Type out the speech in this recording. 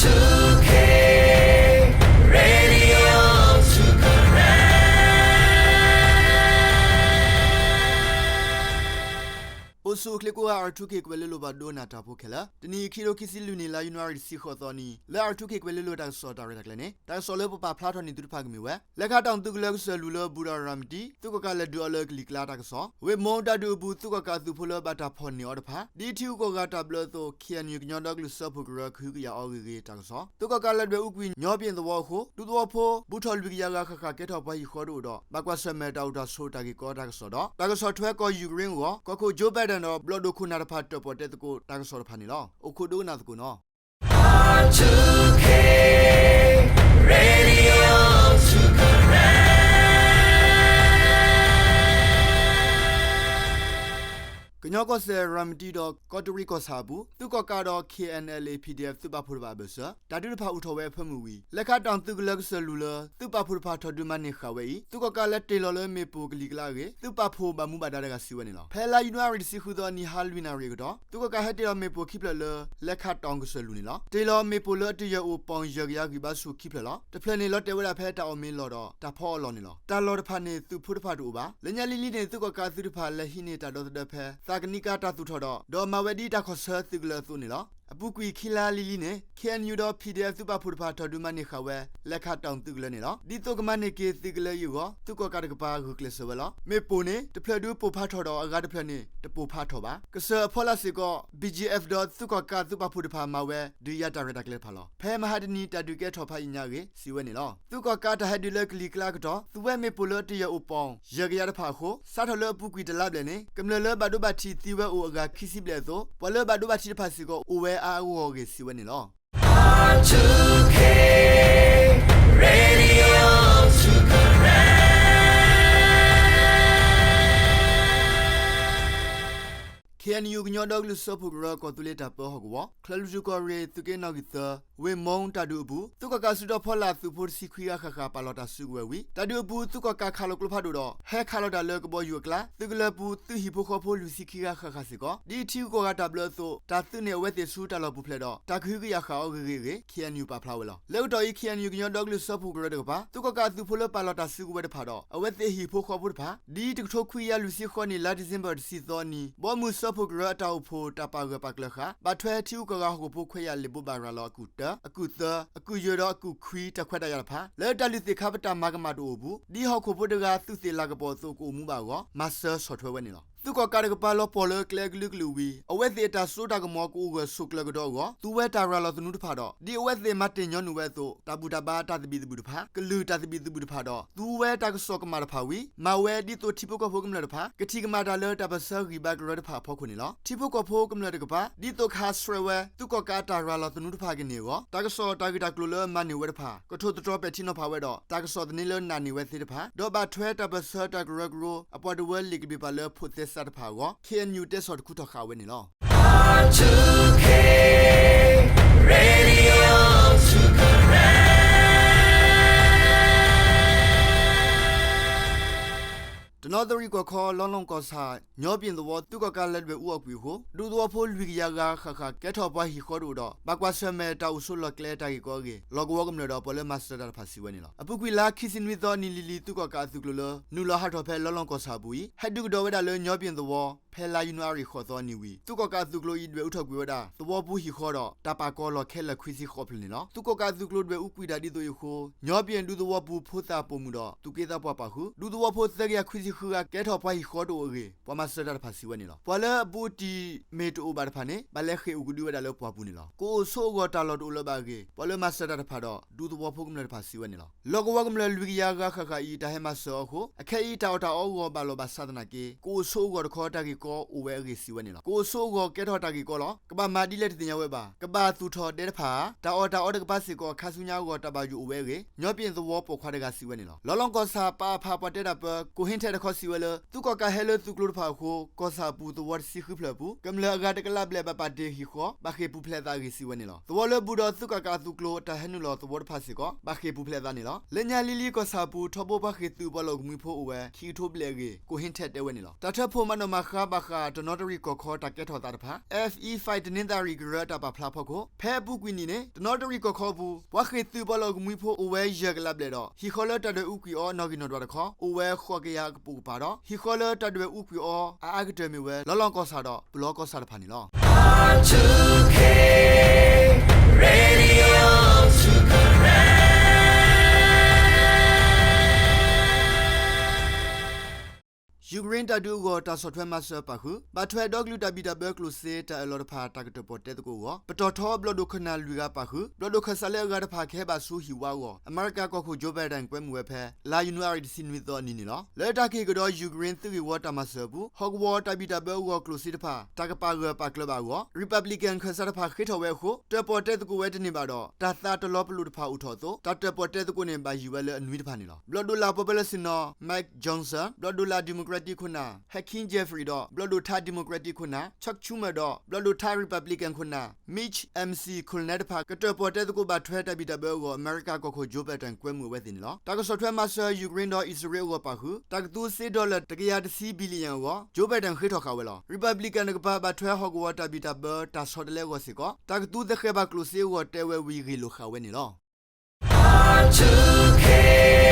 two K Radio two Karen အိၣ်ဆူၣ်အိၣ်ချ့ကိးဂၤ R two K ကွဲၤလ့လိၤ ပှၤဒိကနၣ်တၢ်ဖိခဲလၢာ်, တနံၤအံၤ ခံထိခံဆံလွံၢ်နံၣ် လါယနူၤအါရံၤ တဆံဃိးသီနံၤ လၢ R two K ကွဲၤလ့လိၤတၢ်ကစီၣ်တၢ်ရဲၣ်တၢ်ကျဲၤန့ၣ် တၢ်ကစီၣ်လၢပပာ်ဖျါထီၣ်န့ၢ်သုတဖၣ်ကမ့ၢ်ဝဲ လဲခါတီၣ်သုးကလၢကစၢၢ်လူၤလၢ ဘူးဒီးရၤမတံ သုးကီၣ်ကးလဲၤဒုးအီၤလၢကလံၤကျါတၢ်ကစီၣ်, ဝ့ၢ်မိတၢ်ဒုးအပူၤ သုးကီၣ်ကးအသုးဖိလၢဘၣ်တၢ်ဖီၣ်န့ၢ်အီၤတဖၣ် ဒ်ထံဂုၤကီၢ်ဂၤတၢ်ဘျၢအသိး K N U ကညီဒီကလုာ်စၢဖှိၣ်ကရၢကဟုကယာ်အီၤဂ့ၤဂ့ၤတၢ်ကစီၣ်, သုးကီၣ်ကးလဲၤဒွဲၣ်အူကွံာ် ညီပၠ့ၣ်သဝီအဃိ ဒူသဝီဖိ ဘူးထီၣ်လွံၢ်ကယၤဂၤဃၣ်ဃၣ် ကဲထီၣ်ပှၤဟံၣ်ဃီတအိၣ်ဒီး ဘၣ်ကွၢ်ဆၢၣ်မဲာ်တၢ်အိၣ်တၢ်ဆိးတၢ်ဂ့ၢ်ကီတၢ်ကစီၣ်ဒီး တၢ်ကစီၣ်ထွဲကီၢ်ယူၤကရ့ၣ်အဂီၢ် ကီၢ်ခိၣ် Joe Biden ဒီးဘျီၣ်ဒိၣ်ခိၣ်နၢ်တဖၣ် တၢၣ်ပီၣ်တဲသကိးတၢ်ကစီၣ်တဖၣ်န့ၣ်လီၤ. အိၣ်ခိးဒိကနၣ်သကိးနီၤ. ကညီကီၢ်စဲၣ် ရၤမတံဒီးကီးတရံးကီၢ်ဆၣ်အပူၤ သုးကီၣ်ကးဒီး K N L A P D F သုးပာ်ဖှိၣ်တဖၣ်အဘၢၣ်စၢၤ တၢ်ဒုးတဖၣ်အိၣ်ထီၣ်ဝဲအဖၢမုၢ်ဝံၤ လဲခါတီၣ်သုးကလၢကစၢၢ်လူၤလၢ သုးပာ်ဖှိၣ်တဖၣ်ထီၣ်ဒုးမၤန့ၢ်ဃာ်ဝဲအံၤ သုးကီၣ်ကးလၢတ့ၢ်လီၤလၢမ့ၣ်ပိၢ်ကလံၤကျါအဂ့ၢ် သုးပာ်ဖှိၣ်ဘၣ်မူဘၣ်ဒါတဂၤစံးဝဲန့ၣ်လီၤ. ဖဲလါယနူၤအါရံၤ တဆံဃုသီအနံၤ ဟါလွံၢ်နၣ်ရံၣ်အကတီၢ် သုးကီၣ်ကးဟဲတ့ၢ်လီၤမ့ၣ်ပိၢ်ခံဖျၢၣ်လၢ လဲခါတီၣ်ကစၢၢ်လူၤန့ၣ်လီၤ. တ့ၢ်လီၤမ့ၣ်ပိၢ်လၢအတယၢၢ်အိၣ် ပီၣ်ယဲၢ်ကယၤဂံၢ်ဘါဆူၣ်ခံဖျၢၣ်လီၤ. တဖျၢၣ်န့ၣ် လီၤတဲာ်ဝဲဒၣ်ဖဲတၢ်အီၣ်မ့ၤလီၢ်ဒီး တၢ်ဖီအီၣ်လီၢ်န့ၣ်လီၤ. တၢ်လီၢ်တဖၣ်န့ၣ် သုးဖိတဖၣ်တအိၣ်ဘၣ်. လၢညါလံၤလံၤန့ၣ် သုးကီၣ်ကးအသုးတဖၣ် လဲၤဟံးန့ၢ်တၢ်ဒီသဒၢဖဲ သးကနံကါတၢ်သူၣ်ထီၣ်ဒီး ဒီးမၤဝဲဒ်တၢ်ခီၣ်ဆၢသုးကလၢၤအသိးန့ၣ်လီၤ. အပူၤကွံာ်ခံလါလံၤလံၤန့ၣ် K N U ဒီး P D F သုးပာ်ဖှိၣ်တဖၣ်ထီၣ်ဒုးမၤန့ၢ်ဃာ်ဝဲ လဲခါတီၣ်သုးကလၢၤန့ၣ်လီၤ. ဒ်သိးကမၤန့ၢ်က့ၤသုးကလၢၤအံၤအဂီၢ် သုးကီၣ်ကးတကပၤဂုာ်ကျဲးစၢးဝဲလီၤ. မ့ၣ်ပိၢ်န့ၣ် တဖျၢၣ်ဒုးပိၢ်ဖးထီၣ်ဒီး အဂၤတဖျၢၣ်န့ၣ် တပိၢ်ဖးထီၣ်ဘၣ်. ကစၢၢ်အဖီလာ်စ့ၢ်ကီး B G F ဒီးသုးကီၣ်ကးသုးပာ်ဖှိၣ်တဖၣ်မၤဝဲ ဒုးယၤတၢ်ရဲၣ်တၢ်ကျဲၤတဖၣ်လီၤ. ဖဲမဟါတနံၤ တၢ်ဒုးကဲထီၣ်ဖးယံာ်ညါအဂ့ၢ် စံးဝဲန့ၣ်လီၤ. သုးကီၣ်ကးတၢ်ဟဲဒုးလၢကလံၤကျါအကတီၢ် သူဝဲမ့ၣ်ပိၢ်လၢအတယၢၢ်အိၣ် ပီၣ်ယဲၢ်ကယၤတဖၣ်အဃိ စးထီၣ်လၢအပူၤကွံာ်တလါဘျဲၣ်န့ၣ် ကမျၢၢ်လၢဘၣ်ဒိဘၣ်ထံးသံဝဲအိၣ်အဂၤခံဆံဘျဲၣ်အသိး ပှၤလၢဘၣ်ဒိဘၣ်ထံးတဖၣ်စ့ၢ်ကီး အိၣ်ဝဲအါအါဂီၢ်ဂီၢ်အဂ့ၢ် စံးဝဲန့ၣ်လီၤ. ခ့ၣ်အဲၣ်ယူၣ် ကညီဒီကလုာ်စၢဖှိၣ်ကရၢ ကီၢ်သူလ့ၤတၢ်ပၢဟီၣ်ကဝီၤ ချၢၣ်လွံၢ်ထူၣ်ကီၢ်ရ့ၣ် သုးက့နီၣ်ဂံၢ်သၢ ဝ့ၢ်မိတၢ်ဒုးအပူၤ သုးကီၣ်ကးစုဒီဖီလာ်သုးဖိတဆံခွံဂၤဃၣ်ဃၣ် ပာ်လီၤတၢ်စုကဝဲၤဝံၤ တၢ်ဒုးအပူၤ သုးကီၣ်ကးခးလီၤကျိဖးဒိၣ်ဒီး ဟဲခးလီၤတၢ်လၢကဘီယူၤအကျါ သုးကလၢၤပူၤ သုးဟံၣ်ဖိဃီဖိလွံၢ်ဆံခံဂၤဃၣ်ဃၣ်စ့ၢ်ကီး ဒ်ထံဂုၤကီၢ်ဂၤတၢ်ဘျၢအသိး တၢ်သုးန့ၢ်အဝဲသ့ၣ်ဆူတၢ်လီၢ်ပူၤဖျဲးဒီး တၢ်ကဟုကယာ်ဃာ်အီၤဂ့ၤဂ့ၤအဂ့ၢ် ခ့ၣ်အဲၣ်ယူၣ် ပာ်ဖျါဝဲလီၤ. လၢကတီၢ်အံၤ ခ့ၣ်အဲၣ်ယူၣ် ကညီဒီကလုာ်စၢဖှိၣ်ကရၢတကပၤ သုးကီၣ်ကးအသုးဖိလၢပာ်လီၤတၢ်စုကဝဲၤတဖၣ်ဒီး အဝဲသ့ၣ်ဟံၣ်ဖိဃီဖိတဖၣ် ဒ်တကထိခွံကယၤလွံၢ်ဆံဃိးနံၣ် လါဒံၣ်စ့ဘၢၣ်တဆံသီအနံၤ ဘီမုၢ်စၢဖှိၣ်ကရၢအတၢ်အိၣ်ဖှိၣ်တၢ်ပာ်ဂၢၢ်ပာ်ကျၢၤဃာ် ဘၣ်ထွဲထံဂုၤကီၢ်ဂၤဟီၣ်ခိၣ်ဖိခွဲးယာ်လ့ၣ်ဘိးဘၣ်ရၤလီၤအကူၣ်တၢ အကူၣ်သၢ အကူၣ်ယဲၢ်ဒီးအကူၣ်ခွံတၢ်ခွဲးတၢ်ယာ်တဖၣ် လၢတၢ်လုၢ်သ့ၣ်ခါပတာ်မၤကမၣ်တအိၣ်အပူၤ ဒ်ဟီၣ်ခိၣ်ဖိတဂၤသုးသ့ၣ်လၤကပီၤအသိးကအိၣ်မူဘၣ်အဂီၢ် မၤစၢၤဆီၣ်ထွဲဝဲန့ၣ်လီၤ. သုးကီၣ်ကးတကပၤလီၤပှီၢ်လၢကျဲအကလုာ်ကလုာ်ဝံၤ အဝဲသ့ၣ်အတၢ်စိတၢ်ကမီၤကအိၣ်ဂၢၢ်ဆိးကျၢၤကဒီးအဂီၢ် သူဝဲတၢ်ရၤလီၤသနူတဖၣ်ဒီး ဒ်အဝဲသ့ၣ်မၤတ့ၢ်ညီနုၢ်ဝဲအသိး တၢ်ဘူၣ်တၢ်ဘါတၢ်သဘံၣ်သဘုၣ်တဖၣ် ကလုာ်တၢ်သဘံၣ်သဘုၣ်တဖၣ်ဒီး သူဝဲတၢ်ကစီၣ်ကမၣ်တဖၣ်ဝံၤ မၤဝဲဒ်သိးထံဖိကီၢ်ဖိကမျၢၢ်တဖၣ် ကထံၣ်ကမၣ်တၢ်လၢတၢ်ပၢၢ်ဆၢဂံၢ်ဘါကရၢတဖၣ်အဖီခိၣ်န့ၣ်လီၤ. ထံဖိကီၢ်ဖိကမျၢၢ်တကပၤ ဒ်သိးကဟးဆှဲးဝဲ သုးကီၣ်ကးတၢ်ရၤလီၤသနူတဖၣ်ကန့ၢ်အဂီၢ် တၢ်ကစီၣ်တၢ်ဂ့ၢ်တၢ်ကျိၤလၢမၤန့ၢ်ဝဲတဖၣ် ကထိၣ်သတြီၤပဲာ်ထံနီၤဖးဝဲဒီး တၢ်ကစီၣ်သန့လၢနာ်န့ၢ်ဝဲသ့ၣ်တဖၣ် ဒီးဘၣ်ထွဲတၢ်ပၢၢ်ဆၢတၢ်ကရၢကရိ အပှၤတဝၢလ့ၣ်ကဘ့ၣ်ပၢ်လၢဖိးသဲစးတဖၣ်အဂီၢ် ခ့ၣ်အဲၣ်ယူၣ် တဲဆီၣ်တခူထီၣ်ဃာ်ဝဲန့ၣ်လီၤ. Radio Sukarem တနီသရံၣ်ကီၢ်ခီ လီလီၢ်ကီၢ်ဆၣ် ညီပၠ့ၣ်သဝီ သုးကီၣ်ကးလဲၤဒွဲၣ်အူအီၣ်ကွံာ်အဃိ ဒူသဝီဖိလွံၢ်ကယၤဂၤဃၣ်ဃၣ် ကဲထီၣ်ပှၤဟံၣ်ဃီတအိၣ်ဒီး ဘၣ်ကွၢ်ဆၢၣ်မဲာ်တၢ်အိၣ်ဆိးလီၢ်ကျဲတၢ်ဂ့ၢ်ကီအဂ့ၢ် လီၢ်ကဝီၤကမျၢၢ်ဒီးပှၤလၢမၤစၢၤတၢ်တဖၣ်စံးဝဲန့ၣ်လီၤ. အပူၤကွံာ်လါခံဆံနွံသီအနံၤလံၤလံၤ သုးကီၣ်ကးအသုးကျိၤ ဒွဲၣ်အူထီၣ်ကွံာ်ဝဲဒၣ် သုးကီၣ်ကးအသုးကျိၤလၢ နုာ်လီၤဟးထီၣ်ဖဲလီလီၢ်ကီၢ်ဆၣ်အပူၤအံၤ ဟဲဒုးကဒီးဝဲဒၣ်လၢညီပၠ့ၣ်သဝီ ဖဲလါယနူၤအါရံၤဃိးသီအနံၤဝံၤ သုးကီၣ်ကးအသုးကျိၤအံၤ ဒွဲၣ်အူထီၣ်ကွံာ်ဝဲဒၣ် သဝီပူၤဟံၣ်ဃီဒီး တၢ်ပာ်ကီၤလီၢ်ခဲလၢာ်ခွံဆံဃိးဖျၢၣ်န့ၣ်လီၤ. သုးကီၣ်ကးအသုးကျိၤဒွဲၣ်အူကွံာ်တၢ်ဒ်သိးအံၤအဃိ ညီပၠ့ၣ်ဒူသဝီပူၤ ဖိသၣ်ပိာ်မုၣ်ဒီး သူၣ်က့သးပှၢ်ပာ်ဃုာ် ဒူသဝီဖိသၢကယၤခွံဆံဃုဂၤ ကဲထီၣ်ပှၤဟံၣ်ဃီတအိၣ်အဂ့ၢ် ပှၤမၤစၢၤတၢ်တဖၣ်စံးဝဲန့ၣ်လီၤ. ပှၤလၢအဘူးတံၢ်မ့ၢ်တအိၣ်ဘၣ်တဖၣ်န့ၣ် ဘၣ်လဲၤဃ့ၢ်အိၣ်ကဒုဝဲဒၣ်လၢပှၢ်ပူၤန့ၣ်လီၤ. ကအိၣ်ဆိးအဂီၢ်တၢ်လီၢ်တအိၣ်လၢၤဘၣ်အဂ့ၢ် ပှၤလၢမၤစၢၤတၢ်တဖၣ်ဒီး ဒူသဝီဖိကမျၢၢ်တဖၣ်စံးဝဲန့ၣ်လီၤ. လီၢ်ကဝီၤကမျၢၢ်လွံၢ်ကယၤဂၤဃၣ်ဃၣ်အံၤ တၢ်ဟဲမၤစၢၤအီၤအဃိ အခဲအံၤတၢ်အီၣ်တၢ်အီအဂီၢ်ဘၣ်လီၢ်ဘၣ်စးသနာ်က့ ကအိၣ်ဆိးအဂီၢ်တခီတၢ်ဂ့ၢ်ကီအိၣ်ဝဲအဂ့ၢ်စံးဝဲန့ၣ်လီၤ. ကအိၣ်ဆိးအဂီၢ်ကဲထီၣ်တၢ်ဂ့ၢ်ကီလီၤ. ကဘၣ်မၤဒ်လဲၣ်တသ့ၣ်ညါဝဲဘၣ်. ကဘၣ်သူၣ်ထီၣ်ဒဲတဖၣ်ဧါ. တၢ်အီၣ်တၢ်အီတကပၤစ့ၢ်ကီး ခါဆူညါအဂီၢ်တၢ်ဘၣ်ယိၣ်အိၣ်ဝဲအဂ့ၢ် ညီပၠ့ၣ်သဝီပိာ်ခွါတဂၤစံးဝဲန့ၣ်လီၤ. လီလီၢ်ကီၢ်ဆၣ် ပအဖ ပှၤတဲတၢ်ပၢ ကိၣ်ဟ့ထဲးတခီစံးဝဲလၢ သုးကီၣ်ကးဟဲလၢသုးကျိၤတဖၣ်အဃိ ကီၢ်ဆၣ်အပူၤသဝီတဆံဃုဖျၢၣ်အပူၤ ကမျၢၢ်အဂၤတကလးဘျဲၣ်ဘၣ်ပာ်တ့ၢ်ဟံၣ်ဃီ ဘၣ်ဃ့ၢ်ပူၤဖျဲးအသးအဂ့ၢ်စံးဝဲန့ၣ်လီၤ. သဝီလၢဘူးဒီးသုးကီၣ်ကးအသုးကျိၤ တၢ်ဟဲနုာ်လီၤသဝီတဖၣ်စ့ၢ်ကီး ဘၣ်ဃ့ၢ်ပူၤဖျဲးအသးန့ၣ်လီၤ. လၢညါလံၤလံၤ ကီၢ်ဆၣ်အပူၤထီဘိပှၤဃ့ၢ်သုးပှၤလီၢ်အိၣ်ကမှံဖိအိၣ်ဝဲ ခံကထိဘျဲၣ်အဂ့ၢ် ကိၣ်ဟ့ထဲးတဲဝဲန့ၣ်လီၤ. တၢ်ထၢဖှိၣ်မၤနီၣ်မၤဃါ ဘၣ်ဃးတနီသရံၣ်ကီၢ်ခီတၢ်ကဲထီၣ်သးတဖၣ် F E five တနင်္သာရီ ကရၢအတၢ်ပာ်ဖျါအဖီခိၣ် ဖဲအပူၤကွံာ်နံၣ်န့ၣ် တနီသရံၣ်ကီၢ်ခီအပူၤ ပှၤဃ့ၢ်သုးပှၤလီၢ်ကမှံဖိအိၣ်ဝဲယဲၢ်ကလးဘျဲၣ်ဒီး ဟံၣ်ဃီလၢတၢ်ဒွဲၣ်အူကွံာ်အီၤနီၣ်ဂံၢ်နီၣ်ဒွးတခီ အိၣ်ဝဲဃိးကယၤကပိာ်ကပၤဒီး ဟံၣ်ဃီလၢတၢ်ဒွဲၣ်အူကွံာ်အီၤအအါကတၢၢ်မ့ၢ်ဝဲ လီၤလီၤကီၢ်ဆၣ်ဒီး ပလီကီၢ်ဆၣ်တဖၣ်န့ၣ်လီၤ. Ukraine တၢ်ဒုးအဂီၢ်တၢ်ဆီၣ်ထွဲမၤစၢၤပာ်ဃုာ် ဘၣ်ထွဲဒီကလုာ်တၢ်ဘံၣ်တၢ်ဘၢကျိၣ်စ့တၢ်အၢၣ်လီၤတဖၣ် တၢ်ကတၢၣ်ပီၣ်တဲသကိးအဂီၢ် ပတီၢ်ထီဘျီၣ်ဒိၣ်ခိၣ်နၢ်လွံၢ်ဂၤပာ်ဃုာ် ဘျီၣ်ဒိၣ်ခၢၣ်စးလၢအဂၤတဖၣ်ကဟဲဘၣ်ဆူဟံၣ်ဝါအဂီၢ် အမဲရကၤကီၢ်ခိၣ် Joe Biden ကွဲမုာ်ဝဲဖဲ လါယနူၤအါရံၤတဆံနွံသီအနံၤန့ၣ်လီၤ. လၢတၢ်ကဟ့ၣ်ကဒီး Ukraine သုးဂ့ၢ်ဝီတၢ်မၤစၢၤအပူၤ ဟီၣ်ကဝီၤတၢ်ဘံၣ်တၢ်ဘၢအဂီၢ်ကျိၣ်စ့တဖၣ် တၢ်ကပာ်ဂၢၢ်ပာ်ကျၢၤဘၣ်အဂီၢ် Republican ခၢၣ်စးတဖၣ်ဃ့ထီၣ်ဝဲအဃိ တၢၣ်ပီၣ်တဲသကိးဝဲတန့ၢ်ဘၣ်ဒီး တၢ်သးတလီၤပလိာ်တဖၣ်အိၣ်ထီၣ်အသိး တၢ်တၢၣ်ပီၣ်တဲသကိးန့ၣ် ဘၣ်ယံၤဝဲလၢအနွံတဖၣ်န့ၣ်လီၤ. ဘျီၣ်ဒိၣ်လၣ်ပှၤပၢလၢဆ့ၣ်နီၤ Mike Johnson, ဘျီၣ်ဒိၣ်လၣ် Democratic ခိၣ်နၢ် Hakeem Jeffries ဒီး ဘျီၣ်ဒိၣ်ထါ Democratic ခိၣ်နၢ် Chuck Schumer ဒီး ဘျီၣ်ဒိၣ်ထါ Republican ခိၣ်နၢ် Mitch McConnell တဖၣ် ကတၢၣ်ပီၣ်တဲသကိးဘၣ်ထွဲတၢ်ဘံၣ်တၢ်ဘၢအဂီၢ် အမဲရကၤကီၢ်ခိၣ် Joe Biden ကွဲမုာ်ဝဲသ့ၣ်န့ၣ်လီၤ. တၢ်ကဆီၣ်ထွဲမၤစၢၤ Ukraine ဒီးအံၣ်စရ့လးအဂီၢ်ပာ်ဃုာ် တၢ်ကသူစ့ dollar တကယၤတဆံ billion အဂီၢ် Joe Biden ဃ့ထီၣ်ဃာ်ဝဲလီၤ. Republican တကပၤ ဘၣ်ထွဲဟီၣ်ကဝီၤတၢ်ဘံၣ်တၢ်ဘၢတၢ်ဆီတလဲအဂီၢ်စ့ၢ်ကီး တၢ်ကသူသဃဲၤဘၣ်ကျိၣ်စ့အဂီၢ် တဲဝဲဝံၤဂ့ၢ်လိာ်ဃာ်ဝဲန့ၣ်လီၤ.